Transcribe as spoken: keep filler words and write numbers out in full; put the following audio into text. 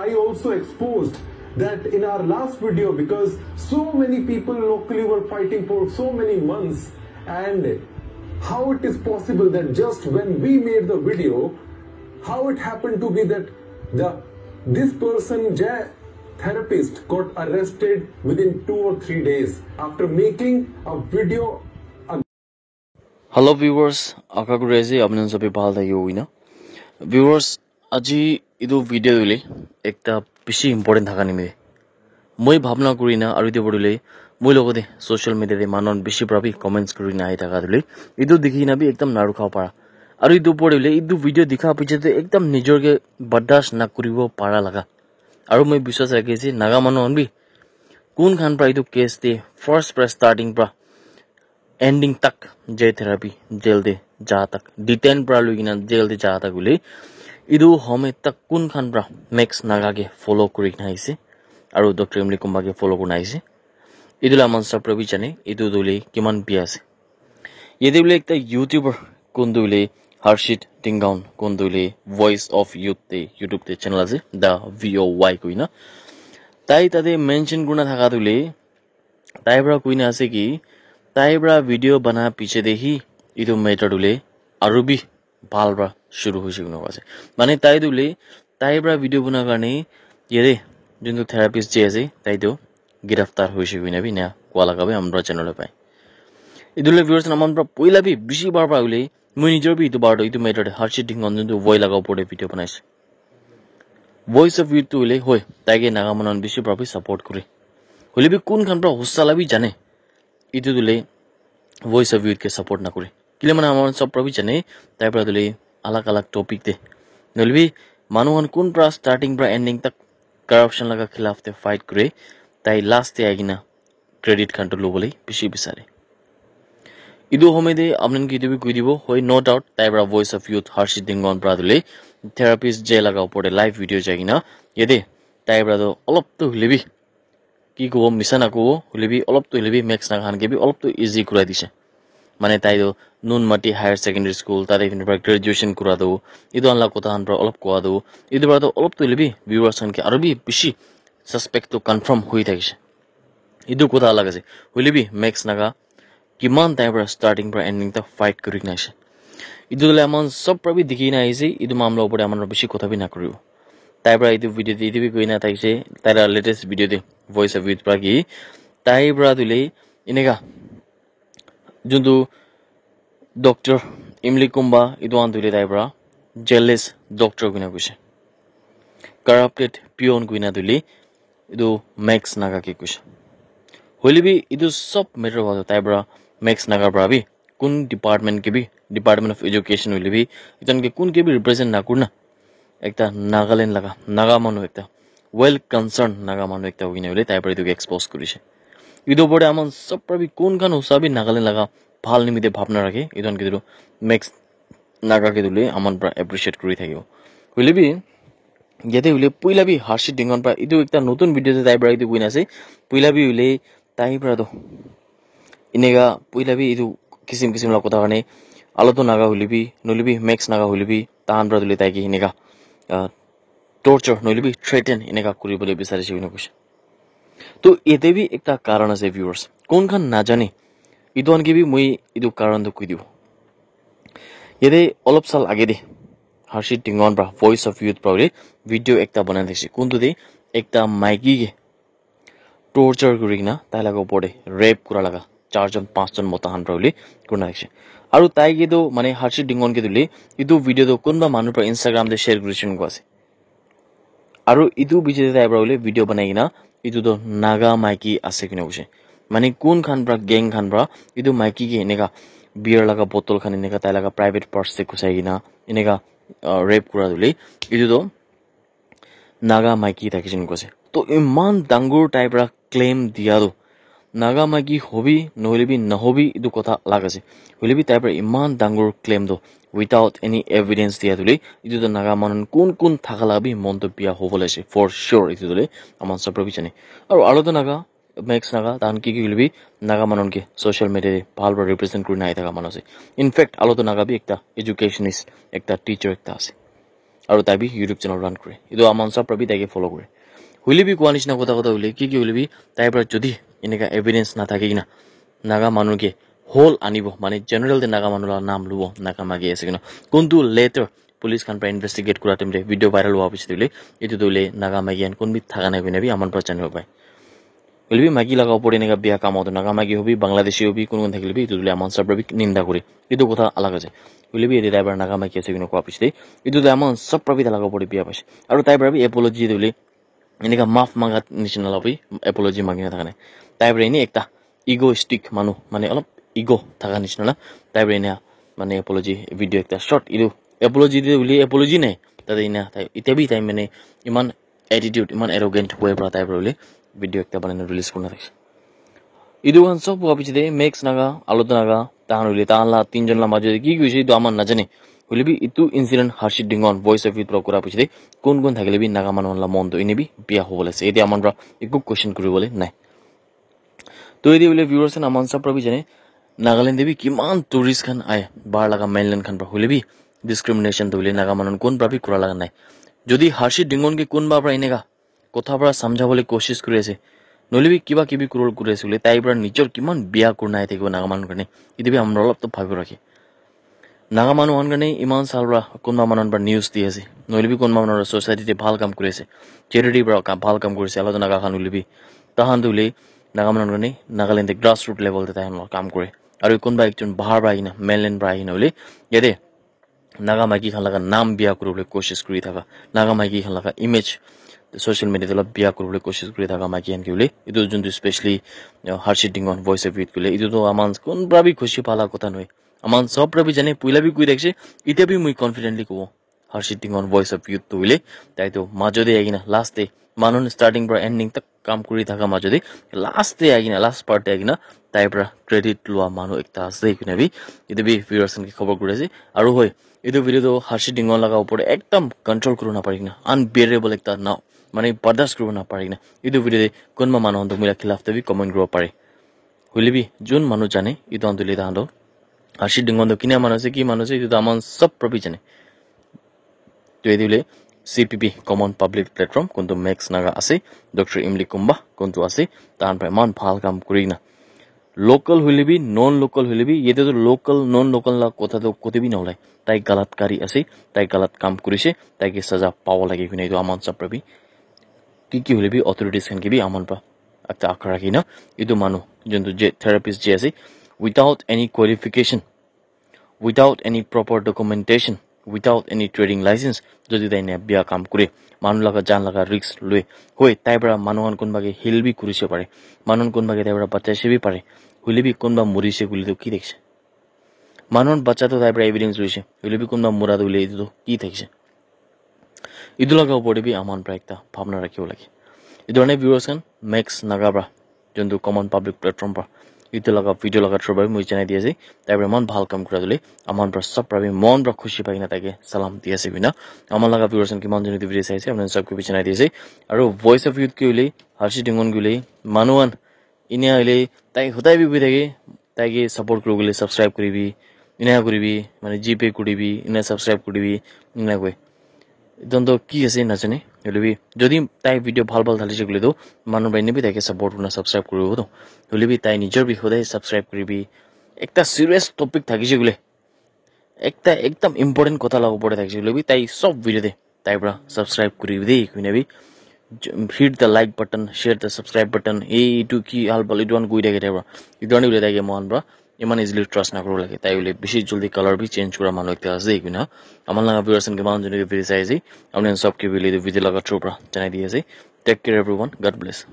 I also exposed that in our last video, because so many people locally were fighting for so many months, and how it is possible that just when we made the video, how it happened to be that the this person, Jay therapist, got arrested within two or three days after making a video. Hello viewers, aka kuri ase apni khan sabi bhal thaki hoina. Viewers, aji etu video tu hoile ekta bishi important thaka nimite moi bhabna kuri na aru etu pore moi logote social media te manu khan bishi para bi comments kuri na ahi thaka tu hoile etu dikhi na bi ekdam na rukha para. Aru etu pore hoile etu video dikha piche te ekdam nijor ke bardash na kuribo para laga. Aru moi biswas rakhi ase naga manu khan bi kun khan para etu case te first para starting para ending tak Jay therapy jail te ja tak detain para lui kena jail te ja tak hoile etu home tak kun khan para Max Naga ke follow kuri kena aise aru Doctor Emily Kumba ke follow kurina aise. Etu la man sab para bi jane etu tu hoile kiman bia ase. Yate hoile ekta YouTuber kun tu hoile Harshit Tinggaon kun tu hoile Voice of Youth te YouTube te channel ase the V O Y koina. Tai tate mention kurina thaka tu hoile tai para koina ase ki tai para video bana piche te hi etu matter tu hoile aru bi bhal para shuru hoise koina koa ase. Mane tai tu hoile tai para video bana karne yate juntu therapist je ase tai tu giraftar hoise koina bi ena koa laga bi amra channel te pai. Etu le viewers na man para poila bi bishi bar para hoile moi nijor bi etu bar tu etu matter te Harshit Tinggaon juntu voi laga opor te video banaise. Voice of Youth tu hoile hoi tai ke naga manu khan bishi para bi support kore. Hoile bi kun khan para hosa la bi jane etu tu hoile Voice of Youth ke support na kore. Kile mane amar sob para bi jane tai para tu hoile alag alag topic te nohoile bi manu khan kun para starting para ending tak corruption laga khilaf te fight kore. Tai last te ahi kena credit khan tu lobole bishi bisare. Etu home te apni khan ke etu bi koi dibo hoi no doubt tai para Voice of Youth Harshit Tinggaon para tu hoile therapist je laga opor te live video jai kena yate tai para tu olop tu hoile bi ki kobo misa na kobo hoile bi olop tu hoile bi Max Naga khan ke bi olop tu easy kurai dise. Mane tai tu Nun Mati Higher Secondary School tate khan para graduation kura tu etu khan la kotha khan para olop koa tu etu para tu olop tu hoile bi viewers khan ke aru bi bishi suspect tu confirm hoi thakise. Etu kotha alag ase hoile bi Max Naga kiman time para starting para ending tak fight kuri kena ase. Etu tu hoile aman sob para bi dikhi na ase etu mamla opor te aman bishi kotha bi na kuribo. Tai para etu video te etu bi koi na thakise tai la latest video te Voice of Youth para ki tai para tu hoile eneka juntu Doctor Emily Kumba etu khan tu hoile tai para jealous doctor koina koise. Corrupted peon koina tu hoile etu Max Naga ke koise. Hoile bi etu sob matter wa tai para Max Naga para bi kun department ke bi Department of Education hoile bi etu khan ke kun ke bi represent na kurina ekta Nagaland laga Naga manu ekta well concerned Naga manu ekta hoikena hoile tai para etu ke expose kurise. Etu opor te aman sob para bi kun khan hosa bi Nagaland laga bhal nimite bhabna rakhe etu khan ke tu Max Naga ke tu hoile aman para appreciate kuri thakibo. Hoile bi yate hoile poila bi Harshit Tinggaon para etu ekta notun video te tai para etu koina ase poila bi hoile tai para tu eneka poila bi etu kisim kisim la kotha karne aloto Naga hoile bi nohoile bi Max Naga hoile bi tahan para tu hoile tai ke eneka ah, torture nohoile bi threaten eneka kuri bole bisari se koina koise. To yate bi ekta karan ase viewers kun khan na jane etu khan ke bi moi etu karan tu koi dibo. Yate olop sal age te Harshit Tinggaon para Voice of Youth para hoile video ekta banai thakise kuntu te ekta maiki ke torture kuri kena tai laga opor te rape kura laga char jon panch jon mota khan para hoile kurina thakise. Aru tai ke tu mane Harshit Tinggaon ke tu hoile etu video tu kunba manu para Instagram te share kurise koa ase. Aru etu piche te tai para hoile video banai kena etu tu Naga maiki ase koina koise. Mane kun khan para gang khan para etu maiki ke eneka beer laga bottle khan eneka tai laga private parts te ghusai kena eneka rape kura tu hoile etu tu Naga maiki thakise koina koise. To eman dangor tai para claim dia tu Naga maiki hobi nohoile bi nahobi etu kotha alag ase. Hoile bi tai para eman dangor claim tu without any evidence dia tu hoile etu tu Naga manu kun kun thaka la bi mon tu bia hobo le ase for sure etu tu hoile aman sob para bi jane. Aru aloto Naga Max Naga tahan ki ki hoile bi Naga manu ke social media te bhal para represent kuri na ahi thaka manu ase. In fact aloto Naga bi ekta educationist ekta teacher ekta ase. Aru tai bi YouTube channel run kore. Etu aman sob para bi tai ke follow kore. Hoile bi koa nishina kotha kotha hoile, ki ki hoile bi tai para jodi eneka evidence na thake kina, Naga manu ke whole anibo, mane general te Naga manu la naam lubo, Naga maki ase kina. Kuntu later police khan para investigate kura time te video viral hua piche te hoile, etu tu hoile Naga maki khan kun bi thaka nai koina bi aman para janibo pai. Hoile bi maki laga opor te eneka bia kam hoto, Naga maki hobi, Bangladeshi hobi, kun kun thakile bi, etu tu hoile aman sob para bi ninda kore. Etu kotha alag ase. Hoile bi yate tai para Naga maki ase koina koa piche te, etu tu aman sob para bi tai laga opor te bia paise. Aru tai para bi apology tu hoile eneka maaf manga nishina la bi apology mangi na thaka nai. Tai para eni ekta egoistic manu, mane olop ego thaka nishina la, tai para ena mane apology video ekta short, etu apology tu hoile apology nai. Tate ena tai, etiya bi tai mane iman attitude, iman arrogant way para tai para hoile video ekta banai na release kurina thakishe. Etu khan sob hua piche te Max Naga, Alota Naga, tahan hoile tahan la tinjon la majo te ki koise etu aman najane. Hoile bi etu incident Harshit Dingon Voice of Youth para kura piche te kun kun thakile bi Naga manu la mon tu ene bi bia hobole ase. Ete aman para eku question kuribole nai. To ete hoile viewers khan aman sob para bi jane, Nagaland te bi kiman tourist khan ahe, bahar laga mainland khan para, hoile bi discrimination tu hoile Naga manu kun para bi kura laga nai. Jodi Harshit Dingon ke kunba para eneka kotha para samjhabole koshish kuri ase, nohoile bi kiba kibi kuribole kuri ase hoile, tai para nijor kiman bia kurina ahi thakibo Naga manu karne, etu bi amra olop to bhabi rakhe. Naga manu khan karne iman sal para kunba manu khan para news di ase, nohoile bi kunba manu para society te bhal kam kuri ase, charity para ka-, bhal kam kuri ase, alak Naga khan hoile bi, tahan tu hoile Naga manu khan karne Nagaland te grassroot level te tai khan para kam kore, aru kunba ekjon bahar para ahina, mainland para ahina hoile yate Naga maiki khan laga naam bia kuribole koshish kuri thaka, Naga maiki khan laga image social media te olop bia kuribole koshish kuri thaka maiki khan ke hoile, etu juntu specially, uh, Harshit Dingon Voice of Youth koile, etu tu aman kun para bi khushi pala kotha nohoi. Aman sob para bi jane, puila bi koi thakishe, etiya bi moi confidently kobo, Harshit Dingon Voice of Youth tu hoile, tai tu majo te ahi kena last te manu khan starting para ending tak kam kuri thaka majo te last te ahi kena, last part te ahi kena tai para credit lua manu ekta ase koina bi etu bi viewers khan ke khobor kuri ase. Aru hoi, etu video tu Harshit Dingon laga opor te ekdam control kuri na pari kena, unbearable ekta na, mane bardas kuri na pari kena etu video te kunba manu khan tu moi la khilaf te bi comment kuri bo pare. Hoile bi jun manu jane, etu khan tu hoile tahan tu Harshit Dingon tu kina manu ase, ki manu ase, etu tu aman sob para bi jane. To etu hoile C P P, Common Public Platform, kuntu Max Naga ase, Doctor Imli Kumba kuntu ase, tahan para iman bhal kam kuri kena, local hoile bi, non local hoile bi, yate tu local, non local la kotha tu kote bi na ulai. Tai galat kari ase, tai galat kam kurishe, tai ke saza pabo lage koina etu aman sob para bi, ki ki hoile bi authorities khan ke bi aman para ekta akhara kina, etu manu juntu je therapist je ase, without any qualification, without any proper documentation, without any trading license, jodi tai ena bia kam kure, manu laga jan laga risk loi, hoi, tai para manu khan kunba ke heal bi kurishe pare, manu khan kunba ke tai para bachaishe bi pare, hoile bi kunba murishe koile tu ki dekhise? Manu khan bacha tu tai para evidence loishe, hoile bi kunba mura tu hoile etu tu ki thakishe? Etu laga opor te bi aman para ekta bhabna rakhibo lage. Etu karne viewers khan, Max Naga para, juntu Common Public Platform para, etu laga video laga through para bi moi janai di ase, tai para iman bhal kam kura tu hoile, aman para sob para bi mon para khushi pai kena tai ke salam di ase koina, aman laga viewers khan kiman jone etu video sai ase, apni khan sob ke bi janai di ase. Aru Voice of Youth ke hoile, Harshit Dingon ke hoile, manu khan enia hoile tai hodai bi koi thake, tai ke support kuri bole subscribe kuribi, enia kuribi, mane G Pay kuribi, enia subscribe kuribi, enia koi. Etu khan tu ki ase najane, hoile bi jodi tai video bhal bhal dhalishe koile tu manu para enia bi tai ke support kurina subscribe kuribo tu. Hoile bi tai nijor bi hodai subscribe kuribi. Ekta serious topic thakishe koile, ekta ekdam important kotha laga opor te thakishe koile bi tai sob video te tai para subscribe kuribi de koina bi, hit the like button, share the subscribe button, ei etu ki hal bal etu khan koi thake tai para. Etu karne hoile tai ke moikhan para iman easily trust na kuri bo lage. Tai hoile bishi jaldi color bi change kura manu ekta ase koina. Aman laga viewers khan kiman jone ke video sai ase, apni khan sob ke bi etu video laga through para janai di ase. Take care everyone, God bless.